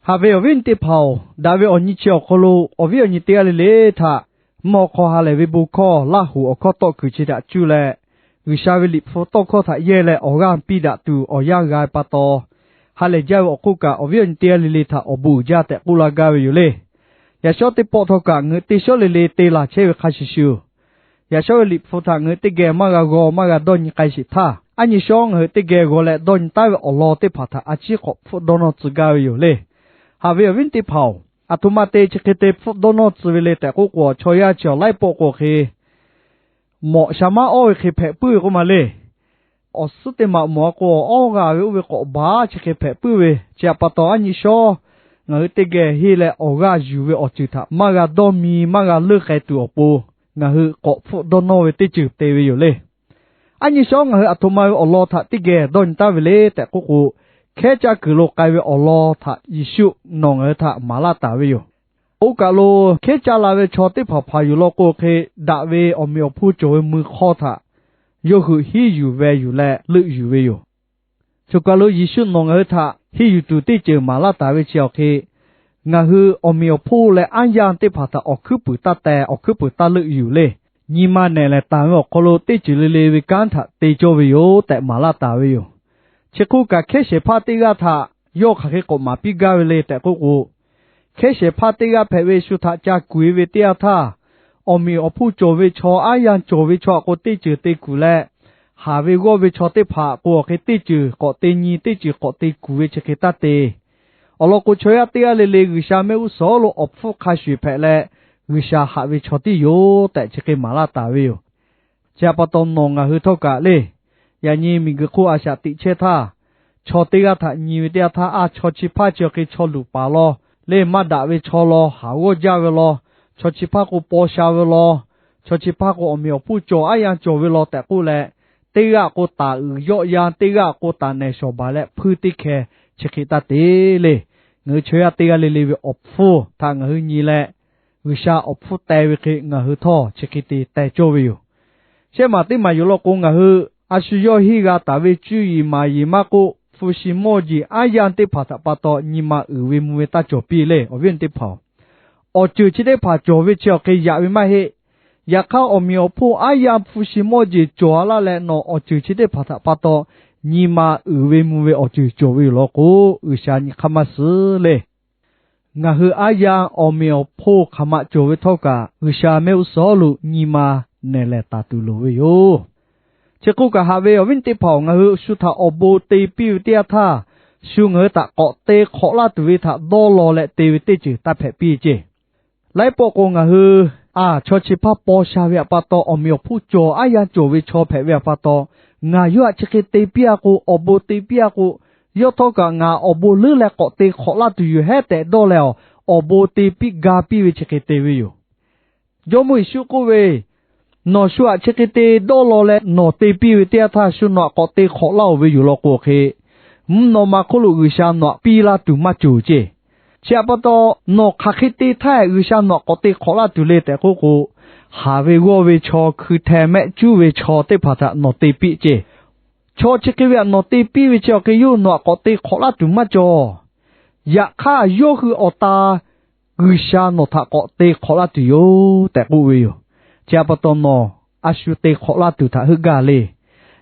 Haꞈ ve awˬ viˉ awˬ nyi teˇ hpaˍ-oˬ, daꞈ ve awˬ nyi chi awˬ hk'aw lo awˬ viˉ awˬ nyi teˇ g'aˇ le le htaꞈ mvuhˇ awˬ hk'aw ha lehˬ ve bon hkawˇ Laˇ hoˍ awˬ hkawˇ tawˆ kuiˬ chi htaꞈ cuˇ leh, G'uiˬsha ve Liꞈ hpu tawˇ hkawˇ htaꞈ yehˇ leh awˬ g'aˇ piˇ daꞈ tuˬ awˬ yanˇ g'a ve pa taw, ha lehˬ jaˇ ve awˬ hk'oˆ kaꞈ awˬ viˉ awˬ nyi teˇ g'aˇ le le htaꞈ awˬ bon uiˍ jaˇ tehꞈ k'oˆ laˇ gaˇ ve yoˬ le. Yaꞈ shawˉ teˇ pawˆ htawˇ kaꞈ ngaˬ hui teˇ shawˉ le le te laˬ chehˇ ve hk'a shuˍ shuˍ, yaꞈ shawˉ ve Liꞈ hpu htaꞈ ngaˬ hui teˇ geh maˇ g'a g'aw maˇ g'a dawˇ nyi k'ai sheˍ htaˇ, aˉ nyi shawˉ ngaˬ hui teˇ geh g'aw leh dawˇ nyi taˉ ve awˬ lawn teˇ hpaˍ htaꞈ a ciˉ k'awꞈ hpfuhˆ dawˇ nawˇ tcuh gaˇ ve yoˬ le. Haꞈ ve awˬ viˉ teˇ hpaˍ-oˬ, aˬ htoꞈ ma te chi hk'e te hpfuhˆ dawˇ nawˇ tcuh ve le tehꞈ k'oˆ k'o, chaw yaˇ chi awˬ laiˉ pawˆ k'o hk'e mawꞈ sha maˉ awˇ ve hk'e hpehꞈ puiˉ ve k'oˆ ma le. Awˬ suhˉ teˇ maꞈ mawˬ a k'o, awˬ g'aˇ ve oˇ ve k'awꞈ baˬ chi hk'e hpehꞈ puiˉ ve, chi htaꞈ pa taw aˉ nyi shawˉ ngaˬ hui teˇ geh henˇ leh awˬ g'aˇ yuˬ ve awˬ ceuˬ htaꞈ maˇ g'a dawˇ mi maˇ g'a leuˆ k'ai tuˬ awˬ pon, ngaˬ hui k'awꞈ hpfuhˆ dawˇ nawˇ ve teˇ ceuˬ te ve yoˬ le. Aˉ nyi shawˉ ngaˬ hui aˬ htoꞈ ma ve awˬ lawn htaꞈ teˇ geh dawˇ nyi taˉ ve le tehꞈ k'oˆ k'o, hkehˉ caˇ kuiˬ lo k'ai ve awˬ lawn htaꞈ Yeˍsuˆ nawˬ ngaˬ hui htaꞈ maˍ laˇ taˍ ve yoˬ. Oˇ kaˬ lo hkehˉ caˇ la ve chaw teˇ hpaˍ hpaˍ yuˬ law k'o hk'e, daꞈ ve awˬ meꞈ awˬ hponˇ cawˬ ve mui hk'aw htaꞈ yawˇ hui hiˉ yuˬ ve yuˬ leh leuˆ yuˬ ve yoˬ. Choˬ kaˬ lo Yeˍsuˆ nawˬ ngaˬ hui htaꞈ henˇ yuˬ tuˬ teˇ ceuˬ maˍ laˇ taˍ ve chi awˬ hk'e, ngaˬ hui awˬ meꞈ awˬ hponˇ leh aˉ yanˇ teˇ hpaˍ htaꞈ awˬ hkuiˉ puiˍ taˇ teh awˬ hkuiˉ puiˍ taˇ leuˆ yuˬ le. Nyi ma nehˬ lehˬ taˍ ve awˬ hk'aw lo teˇ ceuˬ le le ve kanˉ htaꞈ te cawˇ ve yoˬ tehꞈ maˍ laˇ taˍ ve yoˬ. Chi hk'oˆ kaꞈ hkehˉ shehˍ hpaˇ teˇ g'aˇ htaꞈ yawˇ hk'aˬ hk'e k'awꞈ maˍ piˇ gaˇ ve le tehꞈ k'oˆ k'o, hkehˉ shehˍ hpaˇ teˇ g'aˇ hpehꞈ ve shu htaꞈ ca kuˬ e ve teˇ yanˇ htaˇ, awˬ meꞈ awˬ hponˇ cawˬ ve chaw aˉ yanˇ cawˬ ve chaw aꞈ k'o teˇ ceuˬ te kuˬ leh, haˍ ve g'awˇ ve chaw teˇ hpaˍ k'o awˬ hk'e teˇ ceuˬ k'awꞈ te nyi teˇ ceuˬ k'awꞈ te kuˬ ve chi hk'e taˇ te. Awˬ lawn k'o, chaw yaˇ teˇ g'aˇ le le G'uiˬsha mehˆ g'uˇ suhˍ lo awˬ hpfuhˇ hk'a shuˍ hpehꞈ leh, G'uiˬsha haꞈ ve chaw tiˉ yoˬ tehꞈ chi hk'e maˍ laˇ taˍ ve yoˬ. Chi htaꞈ pa taw nawˬ ngaˬ hui htawˇ kaꞈ le, yaꞈ nyi miˬguiˬ hk'oˆ a shaꞈ teꞈ chehˇ htaˇ, chaw teˇ g'aˇ htaꞈ nyi ve teˇ yanˇ htaˇ, a chaw chi hpaˇ chi awˬ hk'e chaw luˬ paˍ law, le maˇ daꞈ ve chaw law, haˍ g'awˇ jaˇ ve law, chaw chi hpaˇ k'o paw sha ve law, chaw chi hpaˇ k'o awˬ meꞈ awˬ hponˇ cawˬ aˉ yanˇ cawˬ ve law tehꞈ k'oˆ leh, teˇ g'aˇ k'o taˍ uiˍ yawˆ yan, teˇ g'aˇ k'o taˍ nehˬ shawˍ baˬ leh hpuiˇ teˇ hkeh chi hk'e taˇ te le. Ngaˬ hui chaw yaˇ teˇ g'aˇ le le ve awˬ hpfuhˇ htaꞈ ngaˬ hui nyi leh, G'uiˬsha awˬ hpfuhˇ teh ve hk'e ngaˬ hui htawˇ chi hk'e te teh cawˇ ve yoˬ. Shehˆ maˬ teˇ maˬ yoˬ law k'o, ngaˬ hui a shu yawˇ henˇ g'a taˍ ve cuˇ yiˍ maˍ yiˍ maˇ k'oˆ, hpu shi mawˇ jeˬ aˉ yanˇ teˇ hpaˍ htaꞈ pa taw nyi ma uiˍ ve mvuh ve taˇ cawˬ piˇ le, awˬ viˉ awˬ nyi teˇ hpaˍ-oˬ. Awˬ ceuˬ chi teˇ hpaˍ cawˬ ve chi awˬ hk'e yaꞈ ve maˇ heˆ. Yaꞈ hk'aˇ, awˬ meꞈ awˬ hponˇ aˉ yanˇ hpu shi mawˇ jeˬ cawˬ a laˇ leh nawˬ awˬ ceuˬ chi teˇ hpaˍ htaꞈ pa taw nyi ma uiˍ ve mvuh ve awˬ ceuˬ cawˬ ve yoˬ law k'o, G'uiˬsha nyi hk'aˇ maˇ suhˍ le. Ngaˬ hui aˉ yanˇ awˬ meꞈ awˬ hponˇ hk'aˬ ma cawˬ ve htawˇ kaꞈ, G'uiˬsha mehˆ g'uˇ suhˍ lo nyi ma nehˬ lehˬ taˍ tuˬ loˍ ve yoˬ. Chi hk'oˆ kaꞈ, haꞈ ve awˬ viˉ teˇ hpaˍ-oˬ, ngaˬ hui shu htaꞈ awˬ bon te piˇ ve teˇ yanˇ htaˇ, shu ngaˬ hui htaꞈ k'awꞈ te hk'awꞈ laˇ tuˬ ve htaꞈ dawˇ law leh te ve teˇ ceuˬ taˇ hpehꞈ piˇ ceˇ. Laiˉ pawˆ k'o, ngaˬ hui a chaw chi hpaˇ paw sha ve htaꞈ pa taw, awˬ meꞈ awˬ hponˇ cawˬ aˉ yanˇ cawˬ ve chaw hpehꞈ ve htaꞈ pa taw, ngaˬ yawˇ htaꞈ chi hk'e te piˇ a k'o, awˬ bon te piˇ a k'o, yawˇ htawˇ kaꞈ ngaˬ awˬ bon leuˉ leh k'awꞈ te hk'awꞈ laˇ tuˬ yoˬ hehˉ tehꞈ dawˇ leh, awˬ bon te piˇ ga piˇ ve chi hk'e te ve yoˬ. Jawˇmawˇ Yeˍsuˆ k'oˆ ve, Nawˬ shu htaꞈ chi hk'e te dawˇ law leh nawˬ te piˇ ve teˇ yanˇ htaˇ, shu nawˬ htaꞈ k'awꞈ te hk'awꞈ laˇ-oˬ ve yoˬ law k'o hk'e, mvuhˇ naw ma hk'oˆ lo G'uiˬsha nawˬ htaꞈ piˇ laˇ tuˬ maˇ cawˬ ceˇ. Chi htaꞈ pa taw, nawˬ hk'aˬ hk'e te htaˇ G'uiˬsha nawˬ htaꞈ k'awꞈ te hk'awꞈ laˇ tuˬ le tehꞈ k'oˆ k'o, haˍ ve g'awˇ ve chaw, hkui hteh mehˆ cuˉ ve chaw teˇ hpaˍ htaꞈ nawˬ te piˇ ceˇ. Chaw chi hk'e ve htaꞈ nawˬ te piˇ ve chi awˬ hk'e yawˇ hui nawˬ htaꞈ k'awꞈ te hk'awꞈ laˇ tuˬ maˇ cawˬ. Yaꞈ hk'aˇ, yawˇ hui awˬ ta G'uiˬsha nawˬ htaꞈ k'awꞈ te hk'awꞈ laˇ tuˬ yoˬ tehꞈ k'oˆ ve yoˬ. Chi htaꞈ pa taw, nawˬ a shu te hk'awꞈ laˇ tuˬ htaꞈ heuˆ gaˇ le.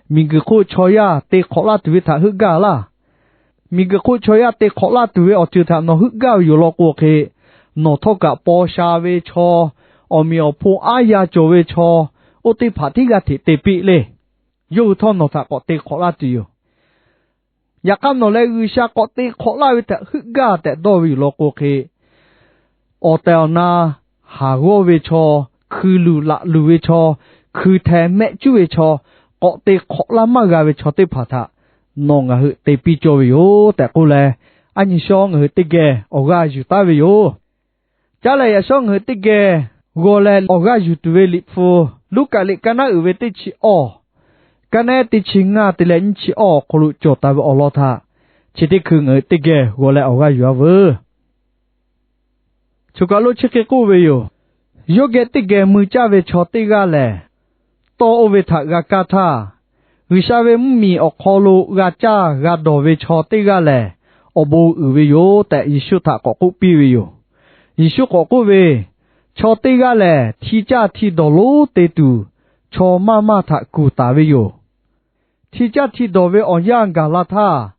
Miˬguiˬ hk'oˆ chaw yaˇ te hk'awꞈ laˇ tuˬ ve htaꞈ heuˆ gaˇ laˇ. Miˬguiˬ hk'oˆ chaw yaˇ te hk'awꞈ laˇ tuˬ ve awˬ ceuˬ htaꞈ nawˬ heuˆ gaˇ ve yoˬ law k'o hk'e, nawˬ htawˇ kaꞈ paw sha ve chaw, awˬ meꞈ awˬ hponˇ aˉ yanˇ cawˬ ve chaw, oˇ teˇ hpaˍ teˇ g'aˇ hteꞈ te piˇ le. Yawˇ hui htawˇ nawˬ htaꞈ k'awꞈ te hk'awꞈ laˇ tuˬ yoˬ. Yaꞈ hk'aˇ, nawˬ leh G'uiˬsha k'awꞈ te hk'awꞈ laˇ ve htaꞈ heuˆ gaˇ tehꞈ dawˇ ve yoˬ law k'o hk'e, awˬ tehˬ awˬ na haˍ g'awˇ ve chaw, hkui luˬ laꞈ luˬ ve chaw, hkui hteh mehˆ cuˉ ve chaw, k'awꞈ te hk'awꞈ laˇ maˇ g'a ve chaw teˇ hpaˍ htaꞈ nawˬ ngaˬ hui te piˇ cawˇ ve yoˬ tehꞈ k'oˆ leh, aˉ nyi shawˉ ngaˬ hui teˇ geh awˬ g'aˇ yuˬ taˉ ve yoˬ. Caˉ leh yaꞈ shawˉ ngaˬ hui teˇ geh g'aw leh awˬ g'aˇ yuˬ tuˬ ve Liꞈ hpu, Luˉkaꞈ liꞈ ka naˉ uiˍ ve teˇ chi awˬ, ka naˉ teˇ chi ngaˇ te leh nyiˇ chi awˬ awˬ hk'aw lo cawˬ taˍ ve awˬ lawn htaꞈ chi teˇ hkui ngaˬ hui teˇ geh g'aw leh awˬ g'aˇ yuˬ a veuˬ. Choˬ kaˬ lo chi hk'e k'oˆ ve yoˬ. Yawˇ geh teˇ geh mui caˇ ve chaw teˇ g'aˇ lehˬ, tawˇ oˇ ve htaꞈ g'a kaˇ htaˇ, G'uiˬsha ve mvuhˇmiˬ awˬ hk'aw lo g'a caˇ g'a dawˬ ve chaw teˇ g'aˇ lehˬ, awˬ bon uiˍ ve yoˬ tehꞈ Yeˍsuˆ htaꞈ k'awꞈ k'oˆ piˇ ve yoˬ. Yeˍsuˆ k'awꞈ k'oˆ ve, Chaw teˇ g'aˇ lehˬ hti caˇ hti dawˬ lonˉ te tuˬ, chaw maˇ maˇ htaꞈ kuˬ taˍ ve yoˬ. Hti caˇ hti dawˬ ve awˬ yanˇ gaˬ la htaˇ,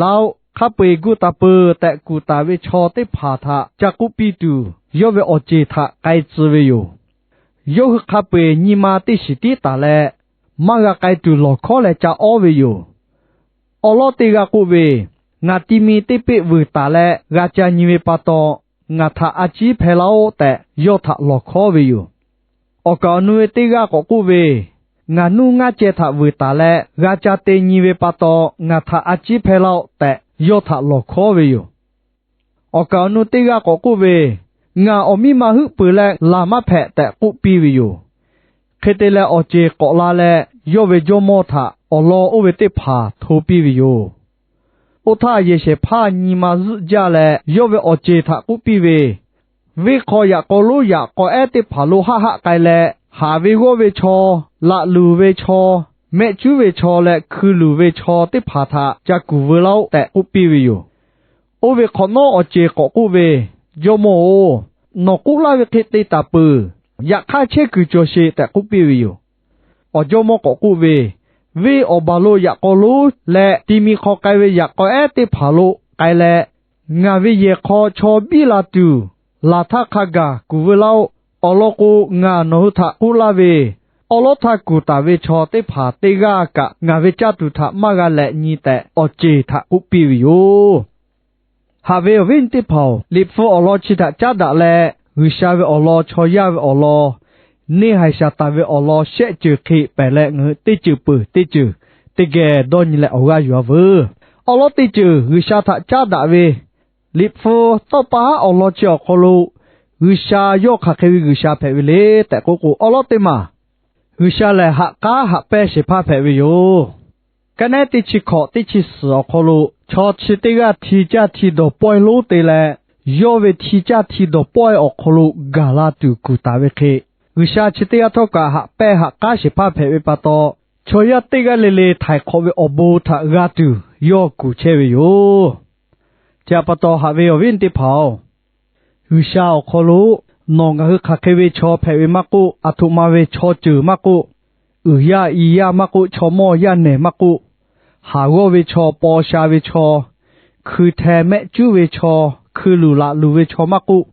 Laˬ-oꞈ, hk'a peu-eˬ gu taˍ peuˬ tehꞈ kuˬ taˍ ve chaw teˇ hpaˍ htaꞈ ca k'oˆ piˇ tuˬ, yawˇ ve awˬ ceˬ htaꞈ k'ai tcuh ve yoˬ. Yawˇ hui hk'a peu-eˬ nyi ma teˇ shiˍ tiˉ taˍ leh, maˇ g'a k'ai tuˬ lawˬ hkawˉ leh ca awˉ ve yoˬ. Awˉ lawˉ teˇ g'aˇ k'oˆ ve, Ngaˬ ti mi teˇ peˆ vuiˬ taˍ leh g'a ca nyi ve pa taw, ngaˬ htaꞈ a ciˉ hpehˇ laˇ-oˆ tehꞈ, yawˇ htaꞈ lawˬ hkawˉ ve yoˬ. Awˬ kaˍ awˬ nu ve teˇ g'aˇ k'awꞈ k'oˆ ve, Ngaˬ nuˇ ngaˇ ceh htaꞈ vuiˬ taˍ leh g'a ca te nyi ve pa taw, ngaˬ htaꞈ a ciˉ hpehˇ laˇ-oˆ tehꞈ, yawˇ htaꞈ lawˬ hkawˉ ve yoˬ. Awˬ kaˍ awˬ nu teˇ g'aˇ k'awꞈ k'oˆ ve, Ngaˬ awˬ miˇ ma heuˆ peuˬ leh laˬ maˇ hpehꞈ tehꞈ k'oˆ piˇ ve yoˬ. Hk'e te leh, awˬ ceˬ k'awꞈ la leh yawˇ ve jawˇmawˇ htaꞈ awˬ lawn oˇ ve teˇ hpaˍ hto piˇ ve yoˬ. Oˇ htaˇ, yehˬ shehˍ hpaˇ nyi ma zuhˆ jaˇ leh yawˇ ve awˬ ceˬ htaꞈ k'oˆ piˇ ve, Venˇ hk'aw yaꞈ k'aw lonˉ yaꞈ k'aw ehˉ teˇ hpaˍ lo haˆ haˆ k'ai leh, haˍ ve g'awˇ ve chaw, laꞈ luˬ ve chaw, mehˆ cuˉ ve chaw leh hkui luˬ ve chaw teˇ hpaˍ htaꞈ ca kuˬ veu laˇ-oˆ tehꞈ k'oˆ piˇ ve yoˬ. Oˇ ve hk'awꞈ nawˉ awˬ ceˬ k'awꞈ k'oˆ ve, Jawˇmawˇ-oˬ, nawˬ k'oˆ laˇ ve hk'e te taˍ peuˬ. Yaꞈ hk'aˇ, chehˇ kuiˬ cawˬ sheˍ tehꞈ k'oˆ piˇ ve yoˬ. Awˬ jawˇmawˇ k'awꞈ k'oˆ ve, Venˇ awˬ baˬ lo yaꞈ k'aw lonˉ leh ti mi hk'aw k'ai ve yaꞈ k'aw ehˉ teˇ hpaˍ lo k'ai leh, ngaˬ ve yehˬ hk'aw chaw biˇ la tuˬ, laˬ htaˇ hk'a gaˬ kuˬ veu laˇ-oˆ. Awˬ lawn k'o, ngaˬ nawˬ hui htaꞈ k'oˆ laˇ ve, awˉ lawˉ htaˇ kuˬ taˍ ve chaw teˇ hpaˍ teˇ g'aˇ kaꞈ ngaˬ ve caˇ tuˬ htaꞈ maˇ g'a leh nyi tehꞈ, awˬ ceˬ htaꞈ k'oˆ piˇ ve yoˬ. Haꞈ ve awˬ viˉ awˬ nyi teˇ hpaˍ-oˬ, Liꞈ hpu awˬ lawn chi htaꞈ caˉ daꞈ leh, G'uiˬsha ve awˬ lawn, chaw yaˇ ve awˬ lawn, neˇ haiˬ shaˍ taˍ ve awˬ lawn shehˆ ceuˬ hk'e pehˍ leh, ngaˬ hui teˇ ceuˬ peuˬ teˇ ceuˬ teˇ geh dawˇ nyi leh awˬ g'aˇ yuˬ-a veuˬ. Awˉ lawˉ teˇ ceuˬ, G'uiˬsha htaꞈ caˉ daꞈ ve Liꞈ hpu tawˇ pa haˉ awˬ lawn chi awˬ hk'aw lo, G'uiˬsha yawˇ hk'aˬ hk'e ve G'uiˬsha hpehꞈ ve le tehꞈ k'oˆ k'o, awˉ lawˉ teˇ maˬ G'uiˬsha lehˬ, haꞈ k'aˉ haꞈ pehnˇ shehˍ hpaˇ hpehꞈ ve yoˬ. Ka nehˉ teˇ chi hkawꞈ teˇ chi suhˍ awˬ hk'aw lo, chaw chi teˇ g'aˇ hti caˇ hti dawˬ pawehˇ lonˉ te leh, yawˇ ve hti caˇ hti dawˬ pawehˇ awˬ hk'aw lo gaˬ la tuˬ kuˬ taˍ ve hk'e, G'uiˬsha chi teˇ g'aˇ htawˇ kaꞈ haꞈ pehnˇ haꞈ k'aˉ shehˍ hpaˇ hpehꞈ ve pa taw, chaw yaˇ teˇ g'aˇ le le htaiˍ hk'awꞈ ve awˬ bon htaꞈ g'a tuˬ yawˇ kuˬ chehˇ ve yoˬ. Chi htaꞈ pa taw, haꞈ ve awˬ viˉ teˇ hpaˍ-oˬ, G'uiˬsha awˬ hk'aw lo nawˬ ngaˬ hui hk'aˬ hk'e ve chaw hpehꞈ ve maˇ k'oˆ, aˬ htoꞈ ma ve chaw ceuˬ maˇ k'oˆ, uiˍ yaˇ i yaˇ maˇ k'oˆ, chaw mawˇ yaˇ nehˬ maˇ k'oˆ, haˍ g'awˇ ve chaw, paw sha ve chaw, hkui hteh mehˆ cuˉ ve chaw, hkui luˬ laꞈ luˬ ve chaw maˇ k'oˆ,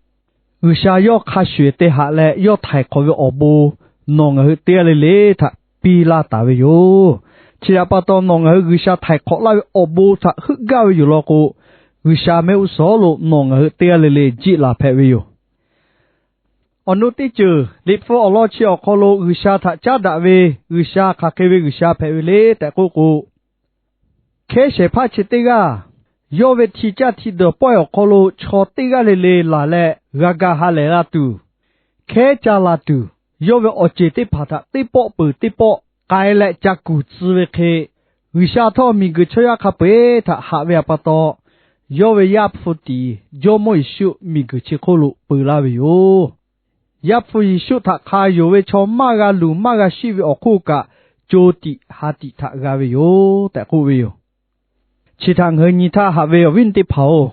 G'uiˬsha yawˇ hk'a shuˍ te haꞈ leh, yawˇ htaiˍ hk'awꞈ ve awˬ bon nawˬ ngaˬ hui teˇ g'aˇ le le htaꞈ piˇ laˇ taˍ ve yoˬ. Chi htaꞈ pa taw, nawˬ ngaˬ hui G'uiˬsha htaiˍ hk'awꞈ laˇ ve awˬ bon htaꞈ heuˆ gaˇ ve yoˬ law k'o, G'uiˬsha mehˆ g'uˇ suhˍ lo nawˬ ngaˬ hui teˇ g'aˇ le le jiˆ laˬ hpehꞈ ve yoˬ. Awˬ nu teˇ ceuˬ, Liꞈ hpu awˬ lawn chi awˬ hk'aw lo G'uiˬsha htaꞈ caˉ daꞈ ve, G'uiˬsha hk'aˬ hk'e ve G'uiˬsha hpehꞈ ve le tehꞈ k'oˆ k'o, hkehˉ shehˍ hpaˇ chi teˇ g'aˇ yawˇ ve hti caˇ hti dawˬ pawehˇ awˬ hk'aw lo chaw teˇ g'aˇ le le laˬ leh g'a ga ha lehˬ la tuˬ, hkehˉ ca la tuˬ, yawˇ ve awˬ ceˬ teˇ hpaˍ htaꞈ teˇ pawˆ peuˬ teˇ pawˆ k'ai leh ca kuˬ tcuh ve hk'e, G'uiˬsha htawˇ miˬguiˬ chaw yaˇ hk'a peu-eˬ htaꞈ haꞈ ve htaꞈ pa taw, yawˇ ve Yaˇ hpu tiˍ Jawˇmawˇ Yeˍsuˆ miˬguiˬ chi hk'oˆ lo peu laˇ ve yoˬ. Yaˇ hpu Yeˍsuˆ htaꞈ hk'a yonˍ ve chaw maˇ g'a luˬ maˇ g'a shiˆ ve awˬ hk'oˆ kaꞈ, co tiꞈ ha tiꞈ htaꞈ g'a ve yoˬ tehꞈ k'oˆ ve yoˬ. Chi htaꞈ ngaˬ hui nyi htaˇ, haꞈ ve awˬ viˉ teˇ hpaˍ-oˬ,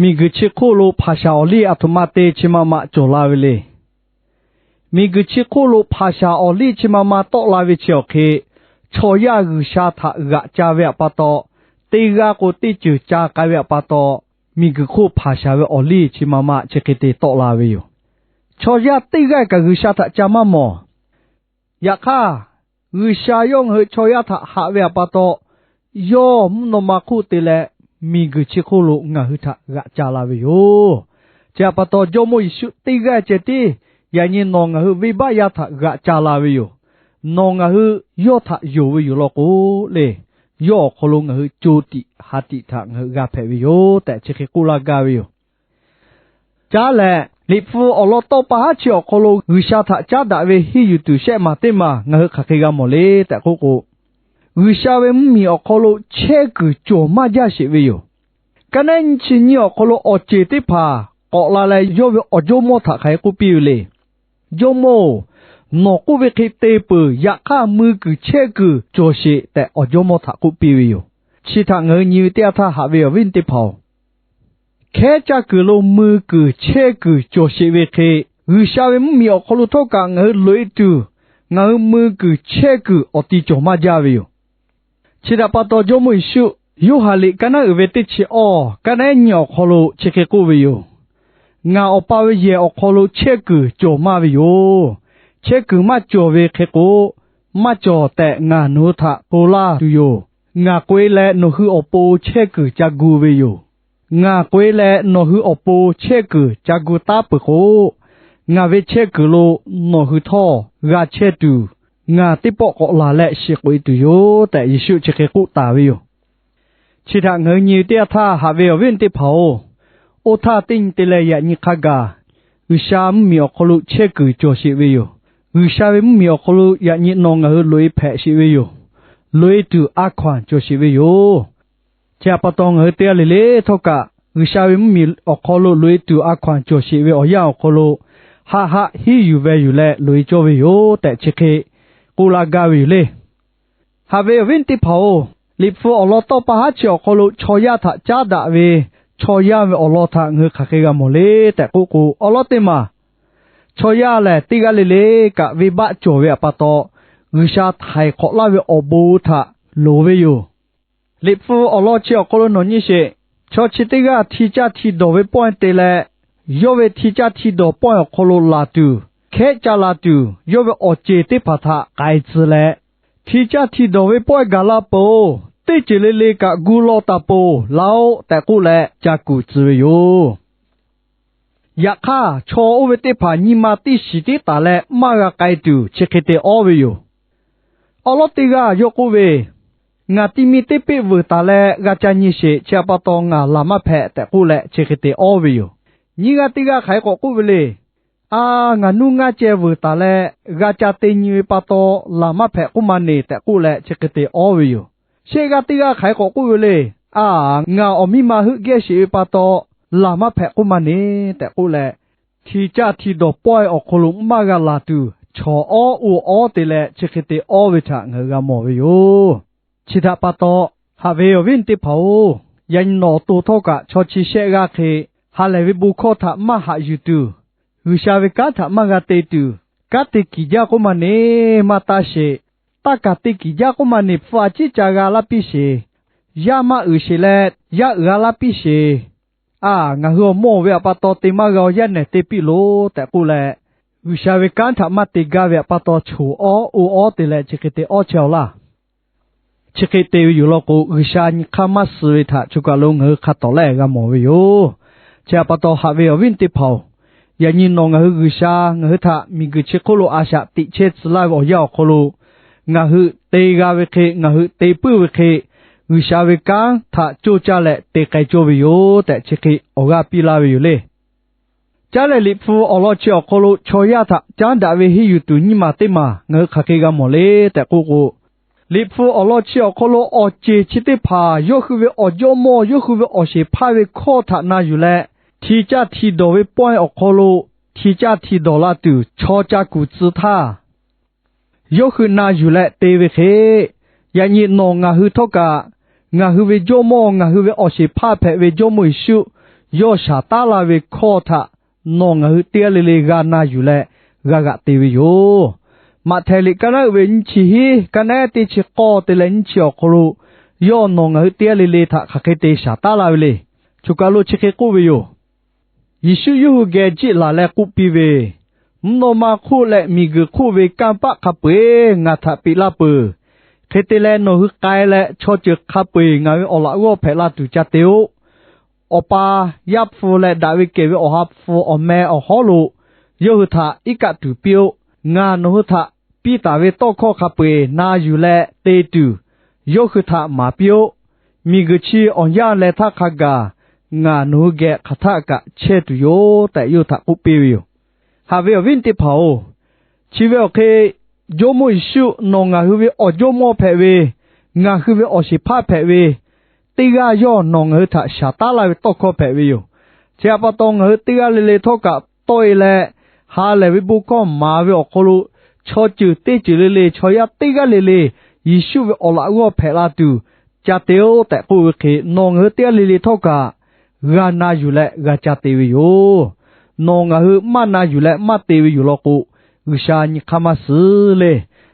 miˬguiˬ chi hk'oˆ lo hpaˍ shaˍ awˬ liˇ aˬ htoꞈ ma te chi ma ma cawˬ la ve le. Miˬguiˬ chi hk'oˆ lo hpaˍ shaˍ awˬ liˇ chi ma ma tawˆ la ve chi awˬ hk'e, chaw yaˇ G'uiˬsha htaꞈ g'aꞈ ca ve htaꞈ pa taw, teˇ g'aˇ k'o teˇ ceuˬ ca k'ai ve htaꞈ pa taw, miˬguiˬ hk'oˆ hpaˍ shaˍ ve awˬ liˇ chi ma ma chi hk'e te tawˆ la ve yoˬ. Chaw yaˇ teˇ g'aˇ kaꞈ G'uiˬsha htaꞈ ca maˇ mawˬ. Yaꞈ hk'aˇ, G'uiˬsha yawˇ ngaˬ hui chaw yaˇ htaꞈ haꞈ ve htaꞈ pa taw, yawˇ mvuhˇ naw ma hk'oˆ te leh miˬguiˬ chi hk'oˆ lo ngaˬ hui htaꞈ g'aꞈ ca la ve yoˬ. Chi htaꞈ pa taw, Jawˇmawˇ Yeˍsuˆ teˇ g'aˇ ceh tiˉ yaꞈ nyi nawˬ ngaˬ hui venˇbaˆ yaˇ htaꞈ g'aꞈ ca la ve yoˬ. Nawˬ ngaˬ hui yawˇ htaꞈ yonˍ ve yoˬ law k'o le, yawˇ awˬ hk'aw lo ngaˬ hui co tiꞈ ha tiꞈ htaꞈ ngaˬ hui g'a hpehꞈ ve yoˬ tehꞈ chi hk'e k'oˆ laˇ gaˇ ve yoˬ. Caˉ lehˬ, Liꞈ hpu awˬ lawn tawˇ pa haˉ chi awˬ hk'aw lo G'uiˬsha htaꞈ caˉ daꞈ ve henˇ yuˬ tuˬ shehˆ maˬ teˇ maˬ ngaˬ hui hk'aˬ hk'e g'a mawˬ le tehꞈ k'oˆ k'o, G'uiˬsha ve mvuhˇmiˬ awˬ hk'aw lo chehˇ kuiˬ cawˬ maˇ jaˇ sheˍ ve yoˬ. Ka nehˉ nyiˇ chi nyiˇ awˬ hk'aw lo awˬ ceˬ teˇ hpaˍ k'awꞈ la leh yawˇ ve awˬ jawˇmawˇ htaꞈ hk'aˬ hk'e k'oˆ piˇ ve le. Jawˇmawˇ-oˬ, nawˬ k'oˆ ve hk'e te peuˬ. Yaꞈ hk'aˇ, mui kuiˬ chehˇ kuiˬ cawˬ sheˍ tehꞈ awˬ jawˇmawˇ htaꞈ k'oˆ piˇ ve yoˬ. Chi htaꞈ ngaˬ hui nyi ve teˇ yanˇ htaˇ, haꞈ ve awˬ viˉ teˇ hpaˍ-oˬ, hkehˉ caˇ kuiˬ lo mui kuiˬ chehˇ kuiˬ cawˬ sheˍ ve hk'e, G'uiˬsha ve mvuhˇmiˬ awˬ hk'aw lo htawˇ kaꞈ ngaˬ hui loꞈ-e tuˬ, ngaˬ hui mui kuiˬ chehˇ kuiˬ awˬ ti cawˬ maˇ jaˇ ve yoˬ. Chi htaꞈ pa taw, Jawˇmawˇ Yeˍsuˆ Yoˇhanˬ liꞈ kaˉ naˉ uiˍ ve teˇ chi awˇ, kaˉ naˉ nyiˇ awˬ hk'aw lo chi hk'e k'oˆ ve yoˬ. Ngaˬ Awˬ pa ve yehˬ awˬ hk'aw lo chehˇ kuiˬ cawˬ maˇ ve yoˬ. Chehˇ kuiˬ maˇ cawˬ ve hk'e k'o, maˇ cawˬ tehꞈ ngaˬ nawˬ hui htaꞈ k'oˆ laˇ tuˬ yoˬ. Ngaˬ k'oꞈ-e leh nawˬ hui awˬ pon chehˇ kuiˬ ca gu ve yoˬ. Ngaˬ k'oꞈ-e leh nawˬ hui awˬ pon chehˇ kuiˬ ca gu taˉ peuˬ k'o, ngaˬ ve chehˇ kuiˬ lo nawˬ hui htawˇ g'a chehˇ tuˬ, ngaˬ teˇ pawˆ k'awꞈ laˬ leh shiˍ k'oꞈ-e tuˬ yoˬ tehꞈ, Yeˍsuˆ chi hk'e k'oˆ taˍ ve yoˬ. Chi htaꞈ ngaˬ hui nyi ve teˇ yanˇ htaˇ, haꞈ ve awˬ viˉ teˇ hpaˍ-oˬ, oˇ htaˇ teˇ nyi te leh yaꞈ nyi hk'a gaˬ, G'uiˬsha mvuhˇmiˬ awˬ hk'aw lo chehˇ kuiˬ cawˬ sheˍ ve yoˬ. G'uiˬsha ve mvuhˇmiˬ awˬ hk'aw lo yaꞈ nyi nawˬ ngaˬ hui loꞈ-e hpehꞈ sheˍ ve yoˬ. Loꞈ-e tuˬ a hkaw-anˬ cawˬ sheˍ ve yoˬ. Chi htaꞈ pa taw, ngaˬ hui teˇ g'aˇ le le htawˇ kaꞈ G'uiˬsha ve mvuhˇmiˬ awˬ hk'aw lo loꞈ-e tuˬ a hkaw-anˬ cawˬ sheˍ ve awˬ yanˇ awˬ hk'aw lo, haˆ haˆ hiˉ yuˬ ve yuˬ leh loꞈ-e cawˇ ve yoˬ tehꞈ, chi hk'e k'oˆ laˇ gaˇ ve yoˬ le. Haꞈ ve awˬ viˉ teˇ hpaˍ-oˬ, Liꞈ hpu awˬ lawn tawˇ pa haˉ chi awˬ hk'aw lo chaw yaˇ htaꞈ caˉ daꞈ ve chaw yaˇ ve awˬ lawn htaꞈ ngaˬ hui hk'aˬ hk'e g'a mawˬ le tehꞈ k'oˆ k'o, awˬ lawn teˇ maˬ chaw yaˇ lehˬ, teˇ g'aˇ le le kaꞈ venˇbaˆ cawˬ ve htaꞈ pa taw, G'uiˬsha htaiˍ hk'awꞈ laˇ ve awˬ bon htaꞈ loˍ ve yoˬ. Liꞈ hpu awˬ lawn chi awˬ hk'aw lo nawˬ nyi sheˍ. Chaw chi teˇ g'aˇ hti caˇ hti dawˬ ve pawehˇ te leh, yawˇ ve hti caˇ hti dawˬ pawehˇ awˬ hk'aw lo laˬ tuˬ, hkehˉ caˇ la tuˬ, yawˇ ve awˬ ceˬ teˇ hpaˍ htaꞈ k'ai tcuh leh, hti caˇ hti dawˬ ve pawehˇ gaˬ la peuˬ-oˬ, teˇ ceuˬ le le kaꞈ gu law taˍ peuˬ-oˬ, laˬ-oˆ tehꞈ k'oˆ leh ca kuˬ tcuh ve yoˬ. Yaꞈ hk'aˇ, chaw oˇ ve teˇ hpaˍ nyi ma teˇ shiˍ tiˉ taˍ leh maˇ g'a k'ai tuˬ, chi hk'e te awˇ ve yoˬ. Awˬ lawn teˇ g'aˇ yawˇ k'oˆ ve, Ngaˬ ti mi teˇ peˆ veuˬ taˍ leh g'a ca nyi sheˍ, chi htaꞈ pa taw ngaˬ laˬ maˇ hpehꞈ tehꞈ k'oˆ leh, chi hk'e te awˇ ve yoˬ. Nyiˇ g'aˇ teˇ g'aˇ hk'aˬ hk'e k'awꞈ k'oˆ ve le. A, ngaˬ nuˇ ngaˇ ceh veuˬ taˍ leh g'a ca te nyi ve pa taw, laˬ maˇ hpehꞈ k'oˆ ma neˬ tehꞈ k'oˆ leh, chi hk'e te awˇ ve yoˬ. Shehˆ g'aˇ teˇ g'aˇ hk'aˬ hk'e k'awꞈ k'oˆ ve le. A, ngaˬ awˬ miˇ ma heuˆ gehˇ sheˍ ve pa taw, laˬ maˇ hpehꞈ k'oˆ ma neˬ tehꞈ k'oˆ leh, hti caˇ hti dawˬ pawehˇ awˬ hk'aw lo maˇ g'a laˬ tuˬ, chaw awˉ oˇ awˉ te leh chi hk'e te awˇ ve htaꞈ ngaˬ hui g'a mawˬ ve yoˬ. Chi htaꞈ pa taw, haꞈ ve awˬ viˉ teˇ hpaˍ-oˬ, yaꞈ nyi nawˬ awˬ to htawˇ kaꞈ chaw chi shehˆ g'aˇ hk'e, ha lehˬ ve bon hkawˇ htaꞈ maˇ haꞈ yuˬ tuˬ, G'uiˬsha ve kanˉ htaꞈ maˇ g'a te tuˬ, kanˉ te kiˬ jaˇ k'oˆ ma neˬ maˇ taˇ sheˍ. Taˇ kaˬ te kiˬ jaˇ k'oˆ ma neˬ hpfuh a ciˉ ca g'a laˇ piˇ sheˍ. Yaˇ maˇ uiˍ sheˍ leh, yaˇ uiˍ g'a laˇ piˇ sheˍ. A, ngaˬ hui awˬ mawˇ ve htaꞈ pa taw te maˇ g'a-oˬ, yaˇ nehˬ te piˇ loˬ tehꞈ k'oˆ leh, G'uiˬsha ve kanˉ htaꞈ maˇ te gaˇ ve htaꞈ pa taw, choˬ awˉ oˇ awˉ te leh chi hk'e te awˇ chehˇ-aw laˇ. Chi hk'e te ve yoˬ law k'o, G'uiˬsha nyi hk'aˇ maˇ suh ve htaꞈ choˬ kaˬ lo ngaˬ hui hk'a tawˍ lehˆ g'a mawˬ ve yoˬ. Chi htaꞈ pa taw, haꞈ ve awˬ viˉ teˇ hpaˍ-oˬ, yaꞈ nyi nawˬ ngaˬ hui G'uiˬsha ngaˬ hui htaꞈ miˬguiˬ chi hk'oˆ lo a shaꞈ teꞈ chehˇ tcuh laˇ ve awˬ yanˇ awˬ hk'aw lo, ngaˬ hui te g'a ve hk'e, ngaˬ hui te puiˉ ve hk'e, G'uiˬsha ve kanˉ htaꞈ coˇ caˇ leh te k'ai cawˇ ve yoˬ tehꞈ, chi hk'e awˬ g'aˇ piˇ laˇ ve yoˬ le. Caˉ lehˬ, Liꞈ hpu awˬ lawn chi awˬ hk'aw lo chaw yaˇ htaꞈ caˉ daꞈ ve henˇ yuˬ tuˬ nyiˇ maˬ teˇ maˬ ngaˬ hui hk'aˬ hk'e g'a mawˬ le tehꞈ k'oˆ k'o, Liꞈ hpu awˬ lawn chi awˬ hk'aw lo awˬ ceˬ chi teˇ hpaˍ yawˇ hui ve awˬ jawˇmawˇ, yawˇ hui ve awˬ sheˍ hpaˇ ve hkawˇ htaꞈ na yuˬ leh, hti caˇ hti dawˬ ve pawehˇ awˬ hk'aw lo hti caˇ hti dawˬ la tuˬ chaw ca kuˬ tcuh htaˇ, yawˇ hui na yuˬ leh te ve hk'e, yaꞈ nyi nawˬ ngaˬ hui htawˇ kaꞈ, ngaˬ hui ve jawˇmawˇ, ngaˬ hui ve awˬ sheˍ hpaˇ hpehꞈ ve Jawˇmawˇ Yeˍsuˆ yawˇ shaˍ taˉ laˇ ve hkawˇ htaꞈ nawˬ ngaˬ hui teˇ g'aˇ le le g'a na yuˬ leh g'a g'aꞈ te ve yoˬ. Maꞈhtehˍ liꞈ kaˉ naˉ uiˍ ve nyiˇ chi hiˉ, kaˉ naˉ teˇ chi k'awˇ te leh nyiˇ chi awˬ hk'aw lo, yawˇ nawˬ ngaˬ hui teˇ g'aˇ le le htaꞈ hk'aˬ hk'e te shaˍ taˉ laˇ ve le. Choˬ kaˬ lo chi hk'e k'oˆ ve yoˬ. Yeˍsuˆ yawˇ hui geh jiˆ laˬ leh k'oˆ piˇ ve, Mvuhˇ naw ma hk'oˆ leh miˬguiˬ hk'oˆ ve kanˇ paˆ hk'a peu-eˬ ngaˬ htaꞈ peꞈ laˇ peuˬ. Hk'e te leh, nawˬ hui k'ai leh chaw ceuˬ hk'a peu-eˬ ngaˬ ve awˬ laꞈ g'awˇ hpehꞈ la tuˬ ca te-oˆ. Awˬ pa, Yaˇ hpu leh daꞈ ve kehˬ ve Awˬ ha hpu awˬ meh awˬ hawˉ lo yawˇ hui htaꞈ iˉ kaˆ tuˬ piˇ-oˆ. Ngaˬ nawˬ hui htaꞈ piˇ taˍ ve tawˇ hkawˇ hk'a peu-eˬ na yuˬ leh te tuˬ, yawˇ hui htaꞈ maˍ piˇ-oˆ. Miˬguiˬ chi awˬ yanˇ leh htaˇ hk'a gaˬ ngaˬ nawˬ hui geh hk'aˬ htaˆ kaꞈ chehˇ tuˬ yoˬ tehꞈ, yawˇ hui htaꞈ k'oˆ piˇ ve yoˬ. Haꞈ ve awˬ viˉ teˇ hpaˍ-oˬ, chi ve awˬ hk'e Jawˇmawˇ Yeˍsuˆ nawˬ ngaˬ hui ve awˬ jawˇmawˇ hpehꞈ ve, ngaˬ hui ve awˬ sheˍ hpaˇ hpehꞈ ve, teˇ g'aˇ yawˇ nawˬ ngaˬ hui htaꞈ shaˍ taˉ laˇ ve tawˇ hkawˇ hpehꞈ ve yoˬ. Chi htaꞈ pa taw, ngaˬ hui teˇ g'aˇ le le htawˇ kaꞈ tawˆ-e leh, ha lehˬ ve bon hkawˇ maˍ ve awˬ hk'aw lo, chaw ceuˬ teˇ ceuˬ le le, chaw yaˇ teˇ g'aˇ le le, Yeˍsuˆ ve awˬ laꞈ g'awˇ hpehꞈ la tuˬ, ca te-oˆ tehꞈ k'oˆ ve hk'e, nawˬ ngaˬ hui teˇ g'aˇ le le htawˇ kaꞈ g'a na yuˬ leh g'a ca te ve yoˬ. Nawˬ ngaˬ hui maˇ na yuˬ leh maˇ te ve yoˬ law k'o, G'uiˬsha nyi hk'aˇ maˇ suhˍ le.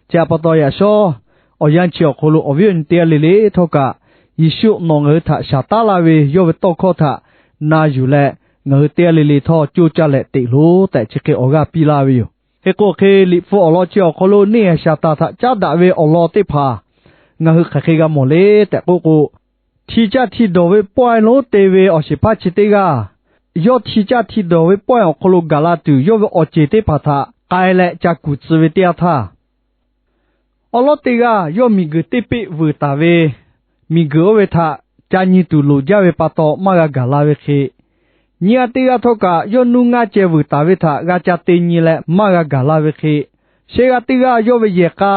Chi htaꞈ pa taw, yaꞈ shawˉ awˬ yanˇ chi awˬ hk'aw lo awˬ viˉ awˬ nyi teˇ g'aˇ le le htawˇ kaꞈ, Yeˍsuˆ nawˬ ngaˬ hui htaꞈ shaˍ taˉ laˇ ve yawˇ ve tawˇ hkawˇ htaꞈ na yuˬ leh, ngaˬ hui teˇ g'aˇ le le htawˇ coˇ caˇ leh teꞈ loˬ tehꞈ chi hk'e awˬ g'aˇ piˇ laˇ ve yoˬ. Hk'e k'o hk'e, Liꞈ hpu awˬ lawn chi awˬ hk'aw lo neˇ haiˬ Saˍtanˍ htaꞈ caˉ daꞈ ve awˬ lawn teˇ hpaˍ ngaˬ hui hk'aˬ hk'e g'a mawˬ le tehꞈ k'oˆ k'o, hti caˇ hti dawˬ ve pawehˇ lonˉ te ve awˬ shehˍ hpaˇ chi teˇ g'aˇ, yawˇ hti caˇ hti dawˬ ve pawehˇ awˬ hk'aw lo gaˬ la tuˬ, yawˇ ve awˬ ceˬ teˇ hpaˍ htaꞈ k'ai leh ca kuˬ tcuh ve teˇ yanˇ htaˇ, awˉ lawˉ teˇ g'aˇ yawˇ miˬguiˬ teˇ peˆ vuiˬ taˍ ve, miˬguiˬ oˇ ve htaꞈ ca nyi tuˬ loˍ jaˇ ve pa taw maˇ g'a gaˬ la ve hk'e, nyiˇ g'aˇ teˇ g'aˇ htawˇ kaꞈ yawˇ nuˇ ngaˇ ceh vuiˬ taˍ ve htaꞈ g'a ca te nyi leh maˇ g'a gaˬ la ve hk'e, shehˆ g'aˇ teˇ g'aˇ yawˇ ve yehˬ k'a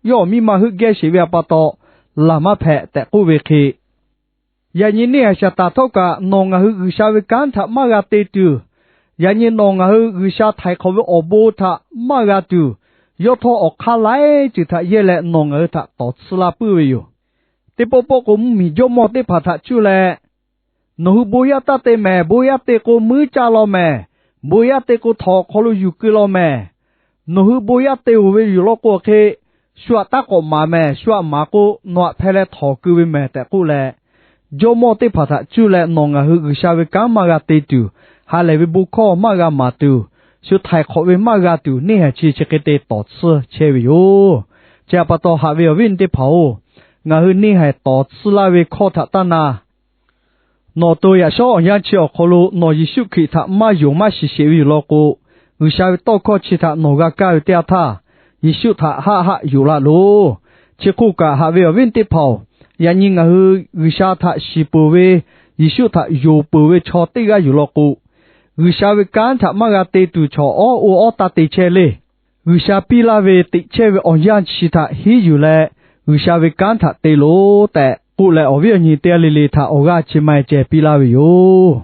yawˇ awˬ miˇ ma heuˆ gehˇ sheˍ ve pa taw, laˬ maˇ hpehꞈ tehꞈ k'oˆ ve hk'e, yaꞈ nyi neˇ haiˬ Saˍtanˍ htawˇ kaꞈ nawˬ ngaˬ hui G'uiˬsha ve kanˉ htaꞈ maˇ g'a te tuˬ, yaꞈ nyi nawˬ ngaˬ hui G'uiˬsha htaiˍ hk'awꞈ ve awˬ bon htaꞈ maˇ g'a tuˬ, yawˇ htawˇ awˬ hk'aˇ laiˉ ceuˬ htaꞈ yehˇ leh nawˬ ngaˬ hui htaꞈ tawˍ tsuhˇ laˇ puiˉ ve yoˬ. Teˇ pawˆ pawˆ k'o, mvuhˇmiˬ jawˇmawˇ teˇ hpaˍ htaꞈ cuˇ leh, nawˬ hui bon yaˇ taˇ te mehˍ, bon yaˇ te k'o muiˉ caˇ law mehˍ, bon yaˇ te k'o htawnˍ awˬ hk'aw lo yuˬ keu law mehˍ. Nawˬ hui bon yaˇ te-oˬ ve yoˬ law k'o hk'e, shu htaꞈ taˇ k'awꞈ maˍ mehˍ, shu htaꞈ maˍ k'o nawˬ htaꞈ hpeh leh htawnˍ keu ve mehˍ tehꞈ k'oˆ leh, jawˇmawˇ teˇ hpaˍ htaꞈ cuˇ leh nawˬ ngaˬ hui G'uiˬsha ve kanˉ maˇ g'a te tuˬ, ha lehˬ ve bon hkawˇ maˇ g'a maˍ tuˬ, shu htaiˍ hk'awꞈ ve maˇ g'a tuˬ, neˇ haiˬ chi chi hk'e te tawˍ tsuhˇ chehˇ ve yoˬ. Chi htaꞈ pa taw, haꞈ ve awˬ viˉ awˬ nyi teˇ hpaˍ-oˬ, ngaˬ hui neˇ haiˬ tawˍ tsuhˇ laˇ ve hkawˇ htaꞈ taˇ na. Nawˬ to yaꞈ shawˉ awˬ yanˇ chi awˬ hk'aw lo nawˬ Yeˍsuˆ Hkriꞈ htaꞈ maˇ yonˍ maˇ shiˍ sheˍ ve yoˬ law k'o, G'uiˬsha ve tawˇ hkawˇ chi htaꞈ nawˬ g'a kaˇ ve teˇ yanˇ htaˇ, Yeˍsuˆ htaꞈ haˆ haˆ yonˍ la loˬ. Chi hk'oˆ kaꞈ, haꞈ ve awˬ viˉ teˇ hpaˍ-oˬ, yaꞈ nyi ngaˬ hui G'uiˬsha htaꞈ shiˍ peuˬ ve, Yeˍsuˆ htaꞈ yonˍ peuˬ ve chaw teˇ g'aˇ yoˬ law k'o, G'uiˬsha ve kanˉ htaꞈ maˇ g'a te tuˬ chaw awˉ oˇ awˉ taˇ te chehˇ le. G'uiˬsha piˇ laˇ ve teꞈ chehˇ ve awˬ yanˇ chi htaꞈ hiˉ yuˬ leh, G'uiˬsha ve kanˉ htaꞈ te loˬ tehꞈ k'oˆ leh, awˬ viˉ awˬ nyi teˇ g'aˇ le le htaꞈ awˬ g'aˇ chi ma-e ceh piˇ laˇ ve yoˬ.